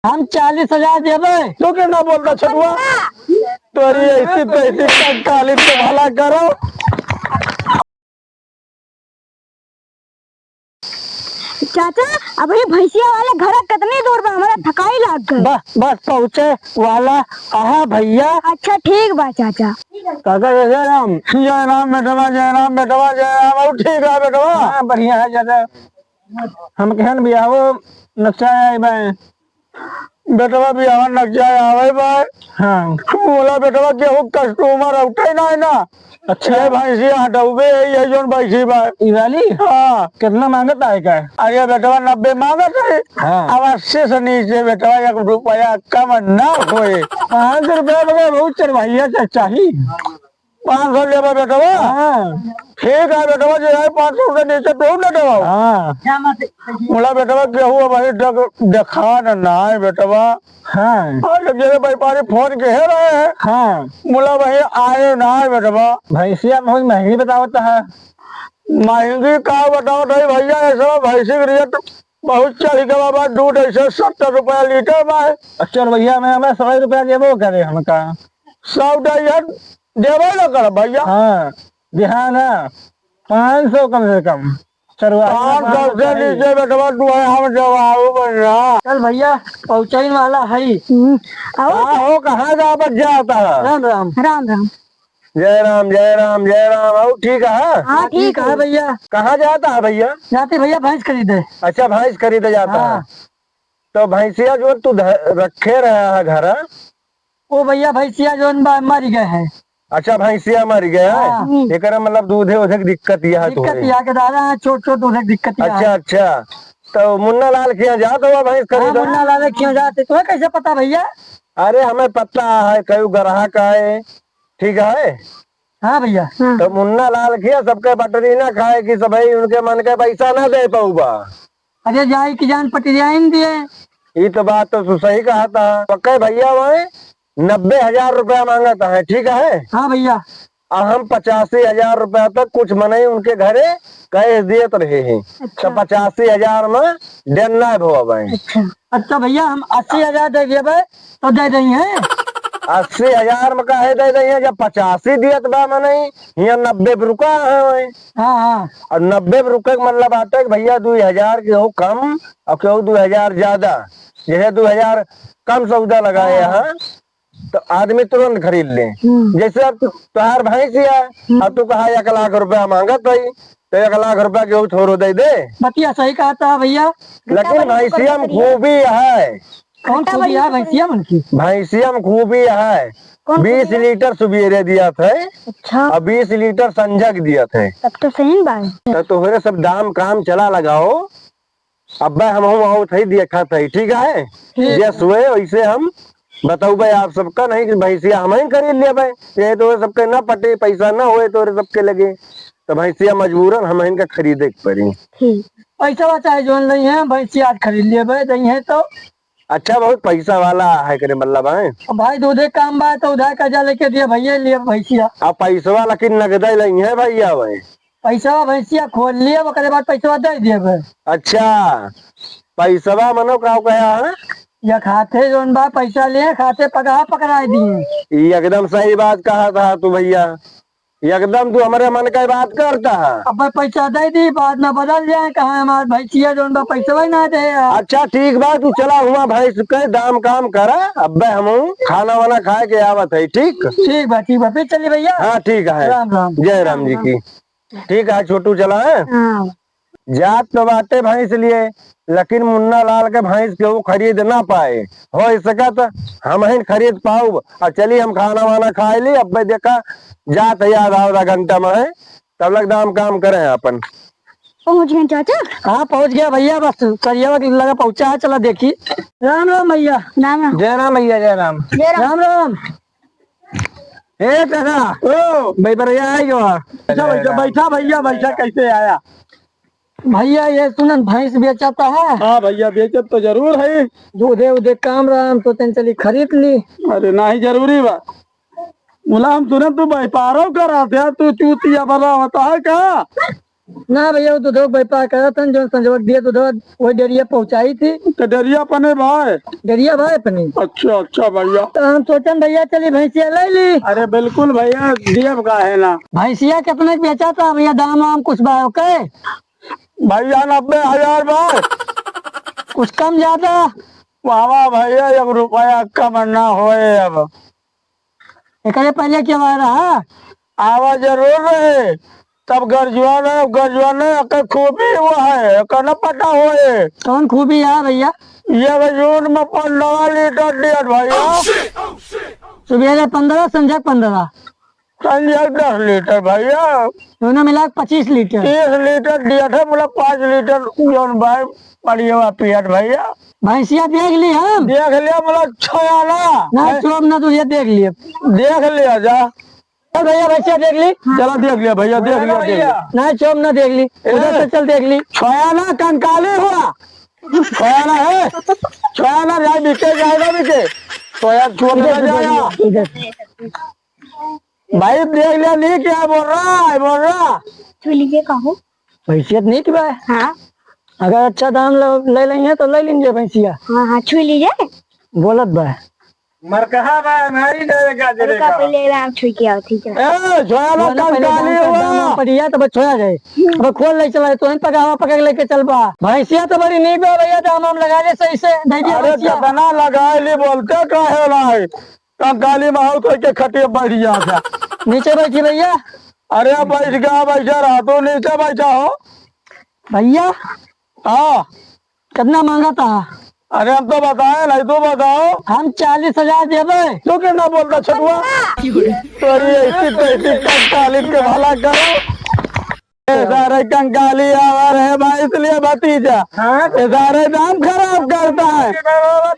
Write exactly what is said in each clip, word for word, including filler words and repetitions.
हम चालीस हजार देबे। तू केतना बोलता छटुआ? तोरी ऐसी तैसी कंकाली तो भला करो। चाचा, अब ये भैंसिया वाला घर कितनी दूर बा? हमारा थकाई लाग गए। बस, बस पहुँचे वाला। आहा भैया। अच्छा, ठीक बा चाचा। काका, जय राम। जय राम बेटवा, जय राम बेटवा, जय राम। और ठीक है बेटवा? हाँ, बढ़िया है चाचा। हम कहन भी आओ, नक्शा आए बा। बेटवा बियाह नक्शा आवे बा। हाँ। बोला बेटवा, केहू customer उठे ना है ना। अच्छा। ये भैंसिया हटौबे है, ये जौन भैंसी बा। ई वाली? हाँ। कितना मांगत है का? अरे बेटवा, नब्बे मांगत है। हाँ। अब अस्सी से नीचे बेटवा एक रुपया कम ना होए। पाँच सौ रुपया बगैर बहुत चरवाइया चा-, चाही। पाँच सौ लेबा बेटवा? हाँ। ठीक है बेटवा, जे है पाँच सौ के नीचे तू न देबा। हाँ। बोला बेटवा, केहू अब भाई देख-, देखा न, ना है बेटवा। हाँ। और जब जैसे व्यापारी फोन के है रहे हैं। हाँ। बोला भाई आए ना है बेटवा। भैंसिया बहुत महंगी बतावत है। महंगी का बतावत है भैया, ऐसा भैंसी के रेट बहुत चढ़ के बाबा, दूध ऐसे सत्तर रुपया लीटर बा। अच्छा भैया, मैं, मैं सौ रुपया देबो करे हमका। सौ तो यार देबे न कर भैया। हाँ, बिहान है, पाँच सौ कम से कम। चलो, पाँच सौ से नीचे बेटवा तू है, हम जवाब बनना। चल भैया, पहुँचाइन वाला है। हम्म, आओ। हाँ हो, कहाँ जा बच जाता है? राम राम। राम राम। जय राम, जय राम, जय राम। और ठीक है? हाँ, ठीक है भैया। कहाँ जाता है भैया? जाते भैया भैंस खरीदे। अच्छा, भैंस खरीदे जाता है। हाँ। तो भैंसिया जो तू ध-, रखे रहा है घर? ओ भैया, भैंसिया जोन बा, मर गए है। अच्छा, भैंसिया मर गए है? हाँ। एकरा मतलब दूधे उधे के दिक्कत यह तो दिक्कत है। यह के दादा, हाँ, छोट छोट दूधे के दिक्कत यह अच्छा, है। अच्छा। तो मुन्ना लाल के यहाँ जात हुआ भैंस हाँ, खरीदे? मुन्ना लाल के यहाँ जाते। तुम्हें कैसे पता भैया? अरे, हमें पता है, कई ग्राहक आए, ठीक है? हाँ भैया। हाँ। तो मुन्ना लाल किया सबके बटरी ना खाए कि सब भाई उनके मन के पैसा ना दे पाऊबा। अरे जाए कि जान पटरियाइन दिए। ई तो बात तो तू सही कहा था। पक्के भैया वहीं नब्बे हजार रुपया मांगत है, ठीक है? हाँ भैया। आ हम पचासी हजार रुपया तक कुछ मनई उनके घरे cash दियत रहे हैं। अच्छा। तो पचासी हजार में देना है भवा भाई। अच्छा। अच्छा भैया, हम अस्सी हजार दे देबे, तो दे दई हैं। अस्सी हजार में काहे दे दई हैं, जब पचासी दियत बा मनई, हियाँ नब्बे पे रुका है वहीं। हाँ, हाँ। और नब्बे पे रुके के मतलब बाटे कि भैया दुई हजार केहू कम और केहू दुई हजार ज्यादा, जैसे दुई हजार कम सौदा लगाए हाँ। हैं, तो आदमी तुरंत खरीद ले। हम्म। जैसे अब तु-, तुहार भैंस है, हम्म। अब तू कहा एक लाख रुपया मांगत है, तो एक लाख रुपया केहू थोड़ो दे दे। बतिया सही कहत है भैया। लेकिन भैंसिया में खूबी है। कौन खूबी है भैंसिया में की? भैंसिया में खूबी है। कौन बीस खूबी है? लीटर सुबेरे दियत है। अच्छा। और बीस लीटर संझा के दियत है। तब तो सही बात है। तो तोहरे सब दाम काम चला लगाओ। अब्बे हमहूँ बहुत है देखत है, ठीक है? ठीक। जैस हुए वैसे हम बतउबे आप सबका, नहीं कि भैंसिया हमहीं खरीद लेबे, ये तो सबके ना पटे, पैसा ना होए तोरे सबके लगे, तो भैंसिया मजबूरन हमहीं का खरीदे के पड़ी। ठीक। पैसा चाहे जोन नहीं है, भैंसिया आज खरीद लेबे, नहीं है तो। अच्छा, बहुत पैसा वाला है करे मतलब है। अब भाई दूधे काम बा तो उधार कर्जा लेके दिया भैया, लिए भैंसिया। अब पैसवा लेकिन नगदे नहीं है भैया भाई। पैसा भैंसिया खोल लिए, ओकरे बाद पैसा दे दिए बे। अच्छा, पैसवा मनो का कहा है? या खाते जोन बा पैसा लिए, खाते पगहा पकड़ाए दिए। ई एकदम सही बात कहा था तू भैया, एकदम तू हमारे मन का बात करता है। अब भाई पैसा दे दी, बाद में बदल जाए, कहाँ हमार भैंसिया जोन बा पैसा ही ना दे यार। अच्छा ठीक बा, तू चला हुआ भैंस के दाम काम करा, अब्बे हम खाना वाना खाए के आवत है, ठीक? ठीक बा, ठीक बा, फिर चलिए भैया। हाँ ठीक है, राम राम। जय राम जी की। ठीक है छोटू, चला है। हाँ। जात तो बाटे भैंस लिए, लेकिन मुन्ना लाल के भैंस केहू खरीद ना पाए। हो सकत हमहिन खरीद पाउब। अब चली हम खाना वाना खाए ली, अब देखा जात है याद आधा घंटा में है, तब लग दाम काम करे हैं अपन। पहुँच गए चाचा? हाँ पहुँच गया भैया, बस करियावा के लगा पहुँचा है, चला देखी। राम राम भैया। राम राम। जय राम भैया, जय राम। जय राम। राम राम। ए दादा, ओ। भाई बरैया आ गयो। अच्छा भैया, बैठा भैया, बैठा, कैसे आया? भैया ये सुनन भैंस बेचता है? हाँ भैया, बेचत तो जरूर है। दूधे उधे काम रहा, हम सोचन चली खरीद ली। अरे नहीं, जरूरी बा। मुला हम सुनन तू व्यापारो करा थे, तू चूतिया बना होता है का? ना भैया, वो दूधवा के व्यापार करत हन, जौन संजोग दिए दूधवा, वही डेरिया पहुँचाई थी। तो डेरिया अपने भाई? डेरिया भाई अपने। अच्छा, अच्छा भैया। तो हम सोचन भैया चली भैंसिया ले ली। अरे बिल्कुल भैया, दियब काहे ना। भैंसिया कितने के बेचा था भैया, दाम वाम कुछ बा ओके? भैया नब्बे हजार बा। कुछ कम ज्यादा? वाह वाह भैया, एक रुपया कम ना होए अब। एकरे पहले के बार रहा? आवा जरूर रहे, तब गरजुआ रहे, अब गरजुआ नहीं, एकर खूबी वो है, एकर न पता होए। कौन खूबी है भैया? ये जून में पन्द्रह लीटर दियत भैया। सुबेरे पन्द्रह, संझक पन्द्रह। संझक दस लीटर भैया। दोनों मिला के पच्चीस लीटर। तीस लीटर दियत है, बोला पाँच लीटर जौन भाई बढ़िया पियत भैया। भैंसिया देख ली हम। देख लिया, बोला छोया ना। ना, हैं? चोप ना, तू ये देख लिए। देख लिया जा। ए भैया, भैंसिया देख ली। चला देख लिया भैया, देख लिया, देख लिया। ना, चोप ना देख ली। ए। उधर से चल देख ली। छोया ना, कंकाली हुआ। छोया ना है। छोया ना, जाए बिके, जाए ना बिके। छोया छोड़ इधर ना से देख जाया। लिया, इधर। भाई देख लिया, नहीं क्या बोल रहा है, बोल रहा। छू लीजिए, कहो। भैंसिया तो नहीं की भाई। हाँ। अगर अच्छा दाम ल-, ले लेंगे तो ले लेंगे भैंसिया। हाँ, हाँ, छू लीजिए। बोलत बा। मरकहा बा, नहीं जाएगा अरे का जरेगा। पहले राम छुई के आओ, ठीक है। ए, छोया ना, वो ना पहले कंकाली दाम का हुआ। दाम वाम पड़िया तब छोया जाए। अब खोल ले चला, तो इन पकावा पकड़ लेके चल बा। भैंसिया तो बड़ी नीक बा भैया, दाम वाम लगा ले सही से, दे दिया अरे भैंसिया। कितना लगा ली, बोलते काहे लाई? कंकाली में हाउ तो के खटिया बैठ गया था। नीचे बैठी भैया। अरे बैठ गया, बैठा रहा, तू नीचे बैठा हो। भैया। हाँ। कितना मांगा था? अरे हम तो बताए नहीं, तू बताओ। हम चालीस हजार देबे। तू कितना बोलता छटुआ? तोरी ऐसी तैसी कंकाली के भला करो। ए सारे कंकाली आवा रहे बा, इसलिए भतीजा। हाँ? ए सारे दाम खराब करता है।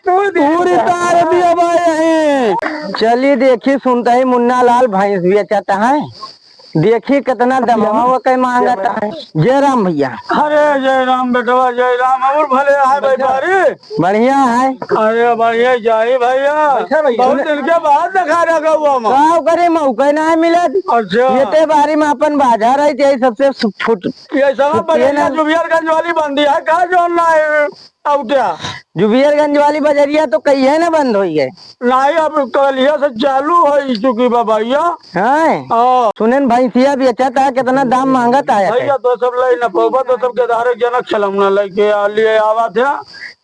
तू दी पूरी तार दिया बा यहीं। चली देखी, सुनता ही मुन्ना लाल भैंस बेचता है। देखी कितना दमवा वो कई मांगता है। जय राम भैया। अरे जय राम बेटवा, जय राम। और भले आए भाई बारी। बढ़िया है। अरे बढ़िया जाई भैया। अच्छा भैया। बहुत दिन के बाद देखा रहा हुआ हम। का करे, मौका ना मिलत। अच्छा। ये ते बारी में अपन बाजार आई, ते सबसे सु-, फुट-, ये सब फुटिए बजरिया ना। जुबियरगंज वाली बंदी है का, जौन ना है, और क्या? जुबियरगंज वाली बजरिया तो कहिए ना बंद होई है। नहीं, अब कलिया से चालू हो चुकी बा भैया। हैं? हाँ। सुनेन भैंसिया बेचत है, कितना दाम मांगत है? भैया तो सब ले न पौबा, तो सब के धारे जनक छलम न लेके आ लिए आवा थे।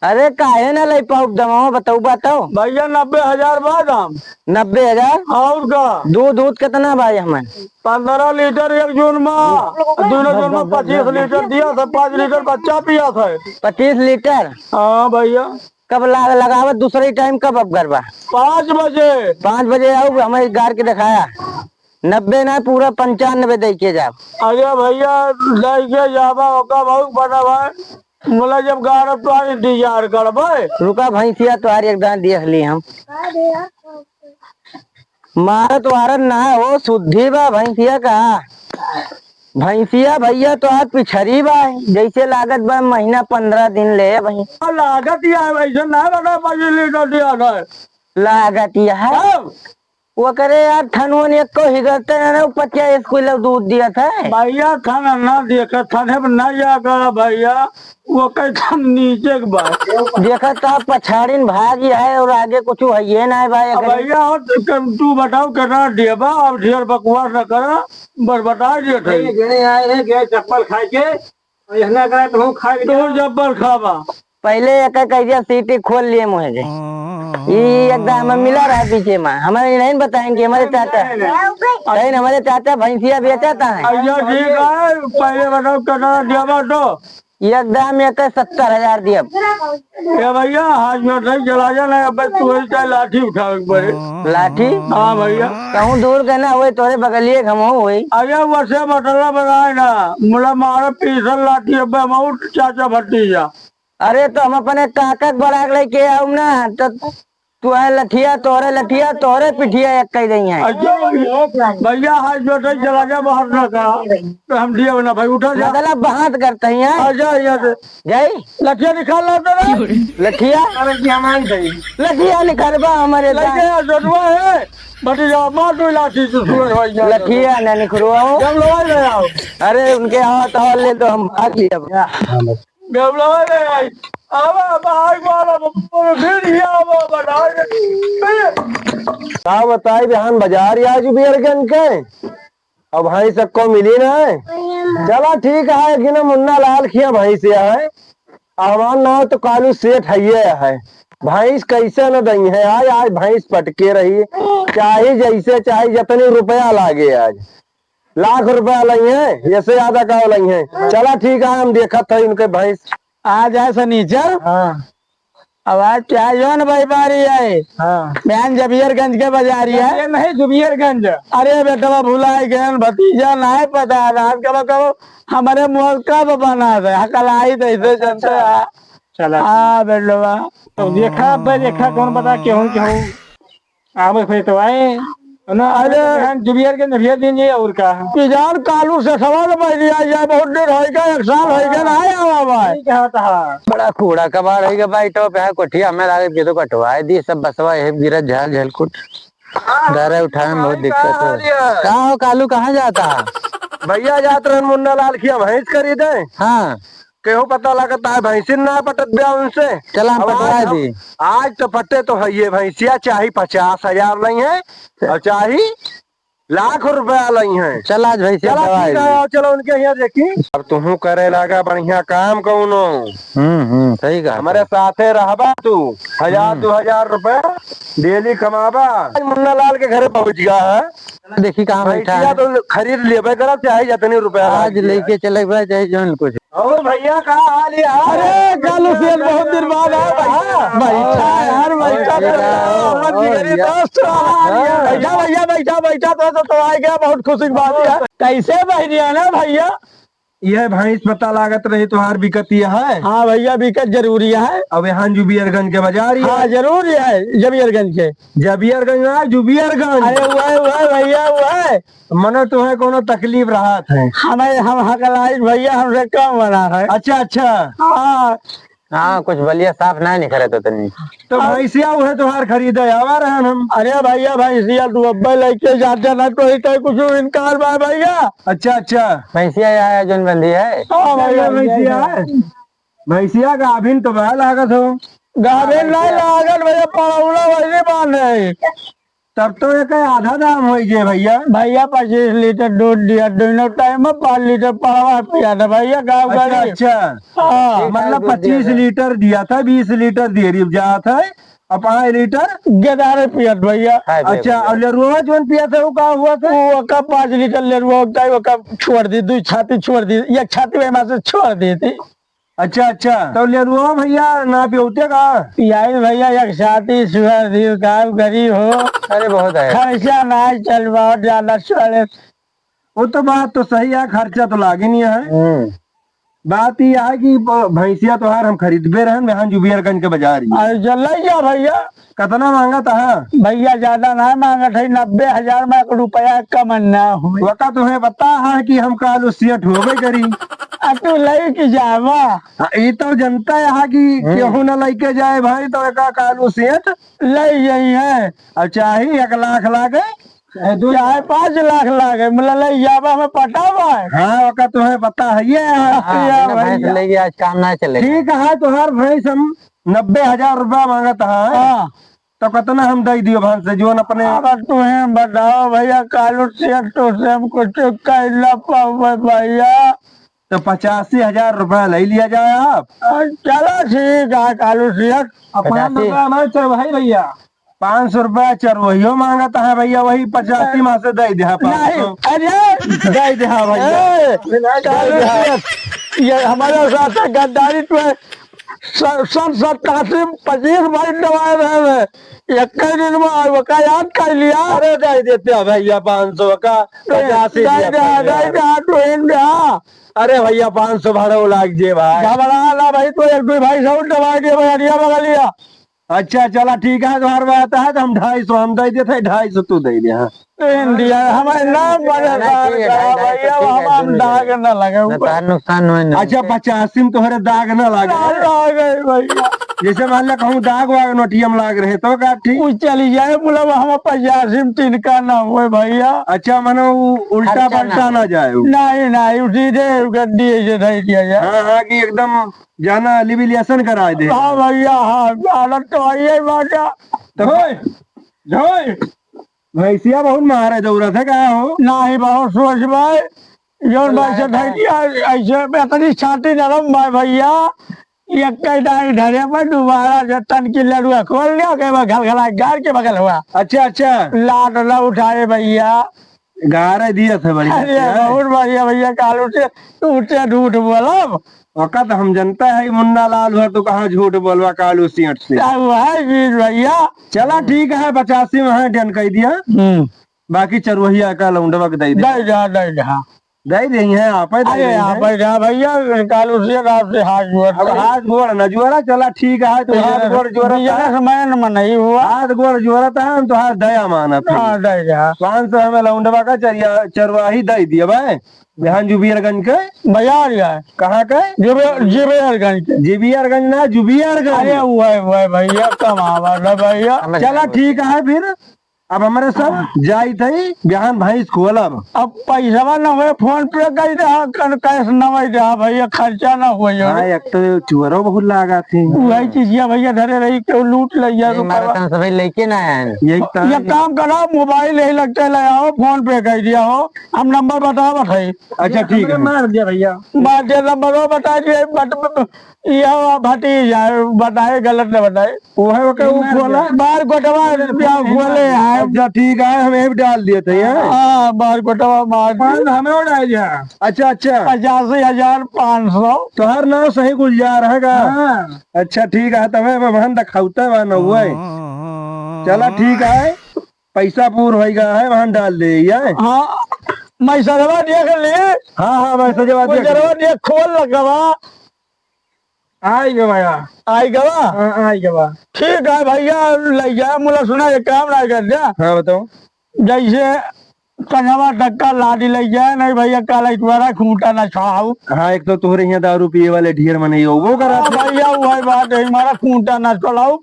अरे काहे ना ले पाउब, दमवा बताऊ, बताओ। भैया नब्बे हजार बा दाम। नब्बे हजार? और का? दूध, दूध कितना बा हमन? पन्द्रह लीटर एक जून में, दोनों जून में पच्चीस लीटर दिया था, पाँच लीटर बच्चा पिया था। पच्चीस लीटर? हाँ भैया। कब ला-, लगावत दूसरे टाइम कब अब गरबा? पाँच बजे। पाँच बजे आओ, हमें गार के दिखाया। नब्बे ना, पूरा पंचानबे दे के जाओ। अरे भैया, दे के जाबा, ओका बहुत बड़ा भाई। बोला, जब गारब तो इंतजार करबे। रुका, भैंसिया तोहार एक दांत देख ली हम। मारत वारत ना हो, शुद्धि बा भैंसिया का। भैंसिया भैया तोहार पिछरी बा, जैसे लागत बा महीना पन्द्रह दिन ले भाई। लागत ही है, वैसे ना बता पाई लीटर दिया था। लागत ही है। तब? ओकरे यार थनवन एको हिगरते ना, ना, उ पच्चीस किलो दूध दिया था। भैया थन ना देखा, थने पर ना जा करा भैया, वो कहीं थन नीचे के बा। देखा था पछाड़िन भाग ही है और आगे कुछ है ये ना है भाई। अब अगर भैया और तुम, तू बताओ कितना देबा, अब ढेर बकवास न करा, बस बता दिया था। ये जने आए हैं, गए चप्पल खा के, और यहाँ का तो हम खा के तो चप्पल खाबा। पहले एक एक ऐसा सीटी खोल लिए मुँह के। ई एकदम मिला रहा पीछे में। हमारे नहीं बताएंगे हमारे चाचा। नहीं, नहीं। कहीं हमारे चाचा भैंसिया बेचता है। अच्छा, ठीक है, पहले बताओ कितना देबा तो। एकदम एक सत्तर हजार दिया। ए भैया, हाथ में नहीं चला जाना, अब तू ही चाहे लाठी उठावे के पड़े। लाठी? हाँ भैया। कहूँ दूर के ना होए, तोरे बगलिए के हम होए। अरे वैसे मतलब बनाए ना, मुला मारे पीसल लाठी, अब हम चाचा भतीजा। अरे, तो हम अपने काका के बड़ा के लेके आऊ ना, तो तू है लठिया, तोरे लठिया, तोरे पिठिया एक कह रही है। अच्छा भैया, भैया, हाथ जोड़ के चला जा बाहर ना का, तो हम दिए ना भाई, उठा जा। मतलब बात करते हैं। आ जा यहाँ से। गई? लठिया निकाल ला तेरा। लठिया? अरे क्या मान गई? लठिया निकलबा हमारे लगे जान। आ, जोड़वा है। भतीजा, मार दो लाठी से सूरज भाई जान। लठिया ना निकलवाओ। जब लगा ले आओ। अरे उनके हाथ और ले तो हम भाग लिए अब। जब लगा ले आई। आवा, भाग वाला, फिर ये आवा, बना दे। का बताई, बिहान बाजार आज बियरगंज के। अब भैंस सबको मिली ना है। चला ठीक है, कि ना मुन्ना लाल खिया भैंस या है। हमार नाव तो कालू सेठ है, ये है। भैंस कैसे न दई है, आज, आज भैंस पटके रही, चाहे जैसे, चाहे जितने रुपया लागे आज, लाख रुपया लई है, ऐसे ज्यादा का लई है। चला ठीक है, हम देखत है उनके भैंस। आज है सनीचर। हाँ। अब आज प्याज जौन व्यापारी है। हाँ। बयान जबियरगंज के बाजारी है। ये नहीं, जुबियरगंज। अरे बेटवा भुलाए गए, भतीजा नाहीं पता, रात कब कब हमारे मुँह का बना है, हकलाई तो ऐसे चलते हैं। चला। हाँ बेटवा। तो देखा, अब देखा, कौन पता केहू, केहू आवे फिर तो आए। ना, अरे। हम जुबियर के नभिया दिन ये और का। कि जान कालू से सवाल बैठ लिया जाए, बहुत देर होइगा, एक साल होइगा, ना आया हुआ भाई। ठीक है, तो हाँ। बड़ा कूड़ा कबाड़ होइगा भाई, तो पे कोठिया हमें लागे, ये तो कटवाए दी सब बसवा, ये गिरा झाल झलकुट। दरे उठावे में बहुत दिक्कत है। का हो कालू, कहाँ जाता है? भैया जात रहन मुन्ना लाल खिया भैंस खरीदे। हाँ। केहू पता लगता है भैंसिन ना पटत ब्या उनसे। चला हम अब पटवा आज हम, दी। आज तो पटे तो है ये भैंसिया, चाहे पचास हजार लई है और चाहे लाख रुपया लई है। चल आज भैंसिया चला दवाई ठीक है, दी। आओ चलो उनके यहाँ देखी। अब तुहू करे लागा बढ़िया काम कौनो। हम्म, हम्म, सही कहा। हमारे साथे रहबा तू, हजार हम्म। दो हजार रुपया डेली कमाबा। आज मुन्ना लाल के घरे पहुँच गया है। देखी कहाँ बैठा भैंसिया है। तो खरीद लेबे करब, चाहे जितने रुपया आज लाग जाए। लेके चले भाई, चाहे जौन कुछ। और भैया का हाल है? अरे, कालू सेठ बहुत दिन बाद आया भैया। हाँ। बैठा यार, बैठा और तो यार, बैठा, और जिगरी यार। दोस्त। हाँ। बैठा भैया, बैठा, बैठा तो, तो, तो आ गया, बहुत खुशी की बात है। कैसे बहरिया ना भैया? यह भैंस पता लागत रही तोहार बिकत यह है? हाँ भैया, बिकत जरूरी है। अब यहाँ जुबियरगंज के बाजार ही हाँ, है। जरूरी है, जबियरगंज के। जबियरगंज ना, जुबियरगंज। अरे वह, वह भैया, वह। मने तुम्हें कोनो तकलीफ रहत है? हमें, हम हकलाइन भैया, हमसे कम बना है। अच्छा, अच्छा। हाँ। हाँ, कुछ बलिया साफ ना निकरे तो तनी। तो भैंसिया उहे तोहार खरीदे आवा रहन हम। अरे भैया, भैंसिया तू अब्बे लेके जात जाना तो ही तो कुछ इनकार बा भैया। अच्छा, अच्छा। भैंसिया यहाँ है, जौन बंदी है। हाँ भैया, भैंसिया है। भैंसिया गाभिन तो बा लागत हो। गाभिन नहीं लागत भैया, पड़ौना वही बांध है। तब तो एक आधा दाम होई जे भैया। भैया पच्चीस लीटर दूध दिया, दोनों टाइम में पाँच लीटर पड़वा पिया था भैया, गाँव अच्छा, गरीब। अच्छा। हाँ। मतलब पच्चीस लीटर दिया था, बीस लीटर देरी जात है, और पाँच लीटर गेदारे पियत भैया। अच्छा, और लेरुआ जौन पिया था, वो का हुआ था? वो का पाँच लीटर लेरुआ होता है, वो का छोड़ दी, दो छाती छोड़ दी, एक छाती में से छोड़ दी थी। अच्छा, अच्छा। तो लेरुआ भैया ना पियोते का? पियाई भैया, एक छाती सुअर दी, काम करी हो। अरे बहुत है। खर्चा ना चल, बहुत ज्यादा चले। वो तो बात तो सही है, खर्चा तो लागे नहीं है। हम्म। बात ये है कि ब-, भैंसिया तोहार हम खरीदबे रहन, यहाँ जुबियरगंज के बाजार ही। अरे चल जा भैया। कितना मांगत है? भैया, ज्यादा ना मांगत है, नब्बे हजार में एक रुपया कम ना हो। वका तुम्हें पता है कि हम कालू सेठ होबे करी। आ तू लेके जावा। हाँ, ई तो जनता है कि हम्म। केहू ना लेके जाए भाई, तो एका कालू सेठ ले जाई है। और चाहे एक लाख लागे, चाहे पाँच लाख लागे, मतलब ले जावा में पटावा है। हाँ, वका तुम्हें पता है ये है। हाँ, या अपने भैंस भैया। लेके आज काम ना चले। ठीक है, तोहार भैंस हम नब्बे हजार रुपया मांगत है। हाँ। तो कितना हम दे दियो भान से, जोन अपने अब तुम्हें बताओ भैया, कालू सेठ तो से हम कुछ कह ना पावे भैया। तो पचासी हजार रुपया ले लिया जाए आप। अ, चलो ठीक है, कालू सेठ। अब पाँच पचासी। रुपया हमारे चढ़वाई भैया। पाँच सौ रुपया चरवहियो मांगत है भैया, वही पचासी में से दे दे, हाँ, पाँच सौ। नहीं, अरे! दे दे, हाँ भैया। ए, दे दे, हाँ। ये हमारे साथ गद्दारी तो है। स-, सन सत्तासी में पच्चीस बाइट दबाए रहे हैं। एक ही दिन में आए, ओका याद कर लिया। अरे, दे देते हैं भैया, पाँच सौ का, पचासी दे दिया दे, भैया। दे दे, हाँ, तो इन दे, हाँ। अरे भैया, पाँच सौ भाड़ा लाग जे भाई। घबरा ना भाई, तो एक दो भाई सब दबा दिया भाई, हटिया बगलिया। अच्छा, चला ठीक है, तोहार बात है, तो हम ढाई सौ हम दइ देत है, ढाई सौ तू दइ दे, हाँ। तीन दिया, हमारे नाम बने ना, दाग ठीक है, करा ढाई सौ भैया, ठीक है, हम, हम दोनों दाग दे। ना लगे ना, ऊपर। तार नुकसान होए ना। अच्छा, पचासी में तोहरे दाग ना लागे। ना लागे भैया। जैसे मान ला कहूँ दाग वाग नोटिया में लाग रहे, तो का ठीक? उ चली जाए, बोला, हम पचासी में तिनका ना होए भैया। अच्छा, माने उ उल्टा खर्चा ना पलटा ना हो। जाए उ। नहीं, नहीं, उ सीधे गड्डी ऐसे धइ दिया जाए। हाँ, हाँ, कि एकदम जाना लिबिलिएशन करा दे। हाँ भैया, हाँ, हालत तो आई है बाटा। तो ओए, ओए, भैंसिया बहुत मारे दौड़त है का हो? नाही, बहुत सोच भाई, जौन भाई से धैर्य, ऐसे इतनी छाती नरम भाई भैया, एक कई डाल धरे पर दोबारा जो तन की लड़ुआ खोल लिया, के बा घलघला गाड़ के बगल हुआ। अच्छा, अच्छा। लात न उठाए भैया। गारे दिए थे बड़ी अरे, बात है। बहुत बढ़िया भैया, कालू से तू से झूठ बोलब। ओका तो हम जनता है, मुन्ना लाल हुआ, तू कहाँ झूठ बोलवा कालू सेठ से? क्या हुआ है बीज भैया? चला ठीक है, पचासी में है, डन कह दिया। हम्म। बाकी चरवहिया का लौंडवा के दे दे। दे जा, दे जा। दे रही है, आप ही दे अरे, रही आप है। ही जा भैया, कालू से रात से हाथ जोड़ अब रहा। हाथ गोड़ न जोड़ा, चला ठीक है, तो हाथ गोड़ जोड़ा बिजनेस था। मैन में नहीं हुआ। हाथ गोड़ जोड़ा था, हम तो हाथ दया माना था। हाँ, दे जा। पाँच सौ हमें लौंडवा का चरिया, चरवाही दे दिया भाई। यहाँ जुबियरगंज के? बाजार का है। कहाँ के? जुबे-, जुबियरगंज के। जुबियरगंज ना, जुबियरगंज। अरे, वह, वह भैया, कमावा ना भैया। चला, ठीक है फिर। अब हमरे सब जाइत हई, बिहान भैंस खोलब। अब पैसवा न होए, PhonePe कइ दे, हाँ, कन-, cash न होए दे, हाँ भैया, खर्चा न होए। हाँ, एक तो चुअरो बहुत लागा थे। वही चीजिया भैया धरे रही, केहू लूट ले यार, नहीं, मारा रुपया। तन सभी लेके ना आए। यही तो ये है। काम करा, mobile यही लगते ले आओ, PhonePe कइ दिया हो, हम number बतावत है। अच्छा, ठीक है। मार दिया भैया। मार दिया, number वो बता दिए, बट, बट, ये भतीजा है, बताए, गलत न बताए। वो है, ओके, वो खोला। बार कोटवा रुपया खोले हैं। अच्छा, ठीक है, हम ये भी डाल दिए थे, हैं? हाँ, बार कोटवा मार दिए। पाँच हमें डाल दिया। अच्छा, अच्छा। पचासी हजार पाँच सौ। तोहर नाम सही गुलजार है का? हाँ। अच्छा, ठीक है, तब है, वहाँ दिखावता है, वहाँ न हुआ है। चला, ठीक है, पैसा पूर होइगा है, वहाँ डाल दे, ये। हाँ, मैं सरवा देख ले। हाँ, हाँ, मैं सजवा वो देख ले। सरवा देख, खोल लगवा। आई गवा। आई गवा? हाँ, आई गवा। ठीक है भैया, ले जा, मुला सुना, एक काम ना कर दे। हाँ, बताओ। जैसे कन्हवा तक का लादी ले जाए, नहीं भैया, काला इतवारा खूंटा ना छाऊ। हाँ, एक तो तोहरे यहाँ दारू पिए वाले ढेर मने यो, वो करा हाँ, भैया, वही बात है, हमारा खूंटा ना चलाऊ।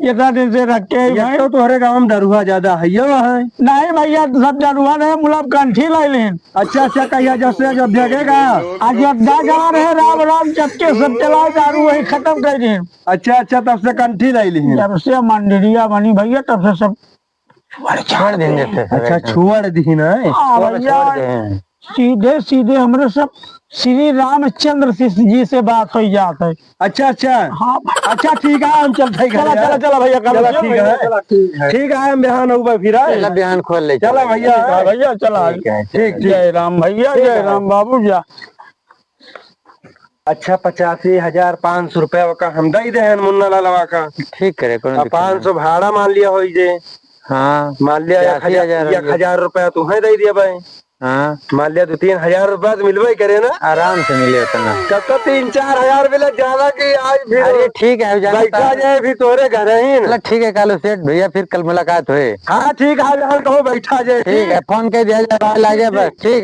इतना दिन से रख के ही एक भाई। तो तोहरे गाँव में दरुआ ज्यादा है, ये है। नहीं भैया, सब दरुआ नहीं, मुला कंठी लाई लेन। अच्छा, अच्छा, कहिया जब से अयोध्या के का? अयोध्या जा रहे, राम राम जब के सब चलाए दारू वही खत्म कर देन। अच्छा, अच्छा, तब से कंठी लाई लेन। जब से मंडलिया बनी भैया, तब से सब छोड़ देंगे थे सब अच्छा, एकदम। छोड़ दी ना। हाँ छोड़, भैया, छोड़ दें। सीधे सीधे हमरे सब श्री रामचंद्र शिष्य जी से बात हो जात है। अच्छा, अच्छा। हाँ। अच्छा, ठीक है, हम चलते हैं घर चला, यार। चला, चला भैया, चला, चला, ठीक है। चला, ठीक है। ठीक है, हम बिहान होबे फिर, आए? चला, बिहान खोल ले, चला चला। भैया, ठीक है। भैया, चला। ठीक है, ठीक, ठीक। जय राम भैया, ठीक जय है। राम बाबू, जय। अच्छा, पचासी हजार पाँच सौ रुपया का हम दे दे हैं मुन्ना लालवा का। ठीक करे, कोनो अब दिक्कत पाँच सौ नहीं। भाड़ा मान लिया होई जे। हाँ, मान लिया एक हजार, पचासी हजार हो एक गया। हजार रुपया तुम्हें दे दिया भाई। हाँ। मान लिया, दो तीन हजार रुपया तो मिलबे करे ना। आराम से मिले उतना। तब तो तीन चार हजार मिले, ज्यादा कि आज फिर अरे ठीक है, ज्यादा बैठा तो जाए फिर तोरे घर ही ना। चलो ठीक है, कालू सेठ भैया, फिर कल मुलाकात होए। हाँ ठीक है, जहाँ कहो बैठा जाए, ठीक ठीक है, है। फोन कर दिया जाए, भाई लागे बस, ठीक।